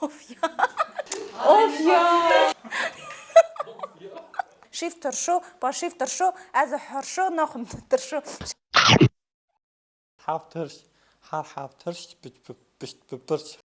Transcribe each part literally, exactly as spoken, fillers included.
Of ya. Of ya. Şîv tirşo, pa şîv tirşo, ez ê hirşo, naxwim tirşo. Heft hirş, her heft hirş, pişt bi, pişt bi pirç.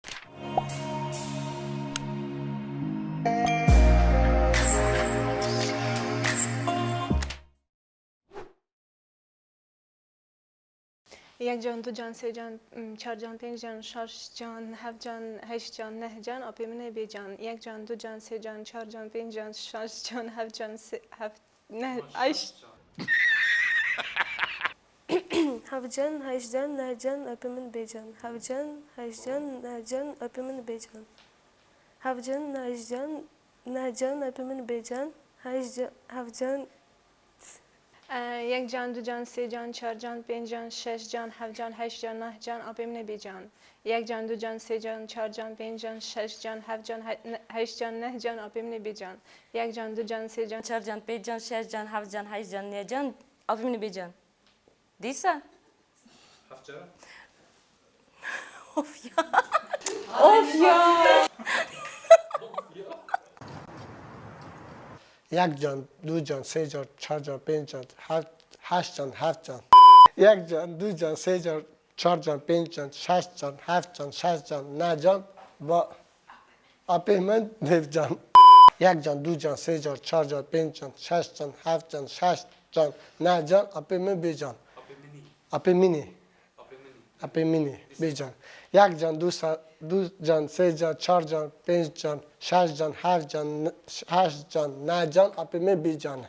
Yek can, du can, sê can, çar can, pênc can, şeş can, heft can, heşt can, neh can, apê min ê bê can. Yek can, du can, sê can, çar can, pênc can, şeş can, heft can, sê, heft, neh, ay, ş- Heft can, heşt can, neh can, apê min bê can. Heft can, heşt can, neh can, apê min bê can. Heft can, heşt can, neh can, apê min bê can. Heşt can, heft can. E, yek can, du can, sê can, çar can, pênc can, şeş can, heft can, heşt can, neh can, apê min ê bê can. Yek can, du can, sê can, çar can, pênc can, şeş can, heft can, he-, ne-, heşt can, neh can, apê min ê bê can. Yek can, du can, sê can, çar can, pênc can, şeş can, heft can, heşt can, neh can, apê min ê bê can. Dîsa? Heft cara? Of ya. Of ya. Yek can, du can, sê can, çar can, pênc can, heft, heşt can, heft can. Yek can, du can, sê can, çar can, pênc can, şeş can, heft can, şeş can, neh can, va-, apê min neh can. Yek can, du can, sê can, çar can, pênc can, şeş can, heft can, şeş can, neh can, apê min bê can. Apê minî. Apê minî, bê can. Yek can, du sa-, du can, sê can, çar can, pênc can, şeş can, heft can, n-, heşt can, neh can, apê min bê can.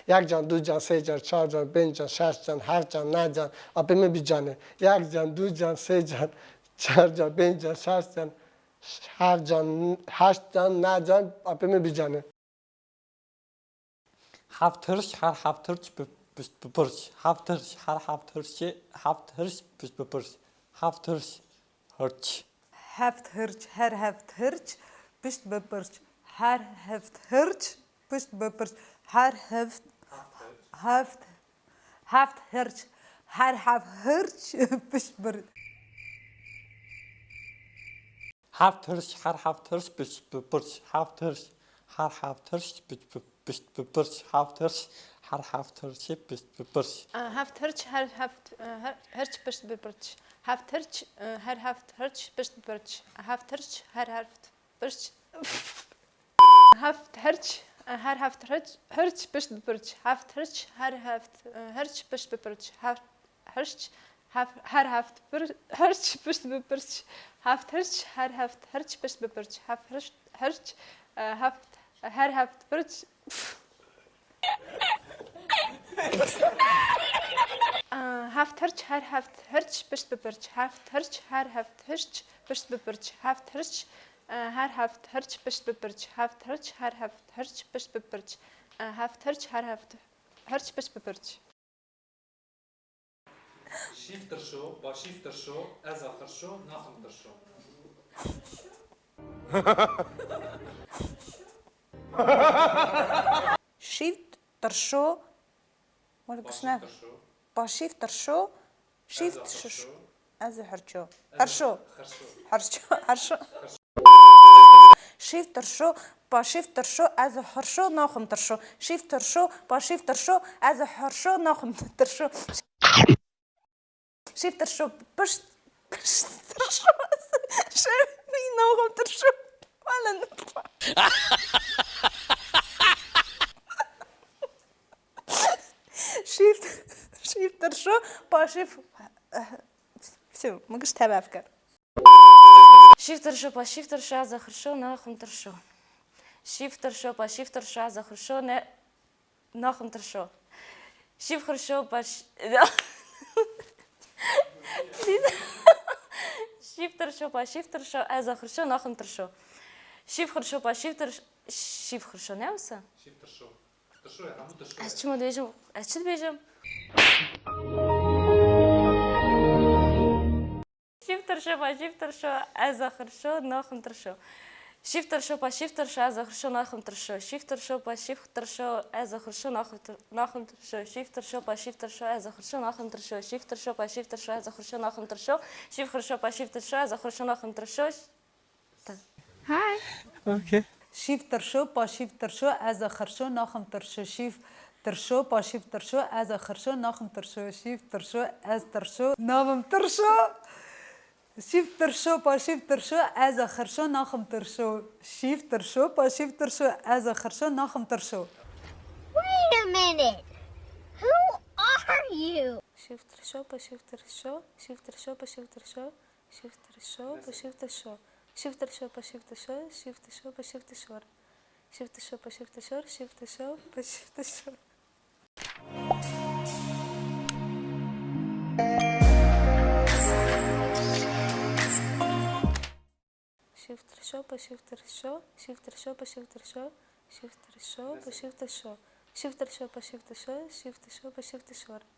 Yek can, du can, sê can, çar can, pênc can, şeş can, heft can, neh can, apê min bê can. Yek can, du can, sê can, çar can, pênc can, şeş can, heft can, heşt can, neh can, apê min bê can. Heft hirç, her heft hirç bi, bi, bi pirç. Heft hirç, her heft hirçê, heft hirç pişt bi pirç. Heft hirç, hirç. Heft hirç, her heft hirç pişt bi pirç. Her heft hirç pişt bi pirç. Her heft, heft, heft hirç, her heft hirç pişt bi pirç. Heft hirç, her heft hirç pişt bi pirç. Heft hirç, her heft hirç pişt bi, pişt bi pirç. Heft hirç, her heft hirçê pişt bi pirç. E, heft hirç, her heft, e, her, hirç pişt bi pirç. Heft hirç, e, her heft hirç pişt bi pirç. Heft hirç, her heft hirç. Heft hirç, e, her heft hirç, hirç pişt bi pirç. Heft hirç, her heft, e, hirç pişt bi pirç. Heft hirç, hef-, her heft pir-, hirç pişt bi pirç. Heft hirç, her heft hirç pişt bi pirç. Heft hirç, hirç, e, heft, her heft pirç. E, heft hirç, her heft hirç pişt bi pirç. Heft hirç, her heft hirç pişt bi pirç. Heft hirç, e, her heft hirç pişt bi pirç. Heft hirç, her heft hirç pişt bi pirç. E, heft hirç, her heft hirç pişt bi pirç. Şîv tirşo, pa şîv tirşo, ez a xirşo, naxim tirşo. Şîv tirşo, wele Pa şîv gisne. Tirşo. Pa şîv tirşo, şîv Ez a tirşo. Xirşo. Ez ê hirço. Ez ê Hirşo. Xirşo. Hirşo. Hirşo. Hirşo. Şîv tirşo, pa şîv tirşo, ez ê hirşo, naxwim tirşo. Şîv tirşo, pa şîv tirşo, ez ê hirşo, naxwim tirşo. Şîv tirşo, pişt, pişt tirşo, ez ê şevî, naxwim tirşo. Wele. Şîv, şîv tirşo, pa şîv, Всё, min giş tev ev kir. Şîv tirşo, pa şîv tirşo, ez ê xirşo, naxwim tirşo. Şîv tirşo, pa şîv tirşo, ez ê xirşo, ne, naxwim tirşo. Şîv xirşo, pa ş-, şîv tirşo, pa şîv tirşo, ez ê xirşo, naxwim tirşo. Şîv xirşo, pa şîv tirş-, şîv xirşo ne wisa? Şîv tirşo. Tirşo ye, hemû tirşo ye. Ez çima dibêjim? Ez çi dibêjim? Şîv tirşo, pa şîv tirşo, ez ê xirşo, naxwim tirşo. Şîv tirşo, pa şîv tirşo, ez ê xirşo, naxwim tirşo. Şîv tirşo, pa şîv tirşo, ez ê xirşo, naxwim tir-, naxwim tirşo. Şîv tirşo, pa şîv tirşo, ez ê xirşo, naxwim tirşo. Şîv tirşo, pa şîv tirşo, ez ê xirşo, naxwim tirşo. Şîv xirşo, pa şîv tirşo, ez ê xirşo, naxwim tirşo. Ta-, Hi. Okay. Şîv tirşo, paşîv tirşo, ez e xirşo, naxim tirşo, şîv tirşo, paşîv tirşo, ez e xirşo, naxim tirşo, şîv tirşo, ez tirşo, navim tirşo. Şîv tirşo, paşîv tirşo, ez e xirşo, naxim tirşo, şîv tirşo, paşîv tirşo, ez e xirşo, naxim tirşo. Wait a minute. Who are you? Şîv tirşo, paşîv tirşo, şîv tirşo, paşîv tirşo, şîv tirşo, paşîv tirşo, şîv tirşo, paşîv tirşo, şîv tirşo, paşîv tirşo, şîv tirşo, paşîv tirşo, şîv tirşo, paşîv tirşo. Şîv tirşo, paşîv tirşo, şîv tirşo, paşîv tirşo, şîv tirşo, paşîv tirşo, şîv tirşo, paşîv tirşo, şîv tirşo, paşîv tirşo.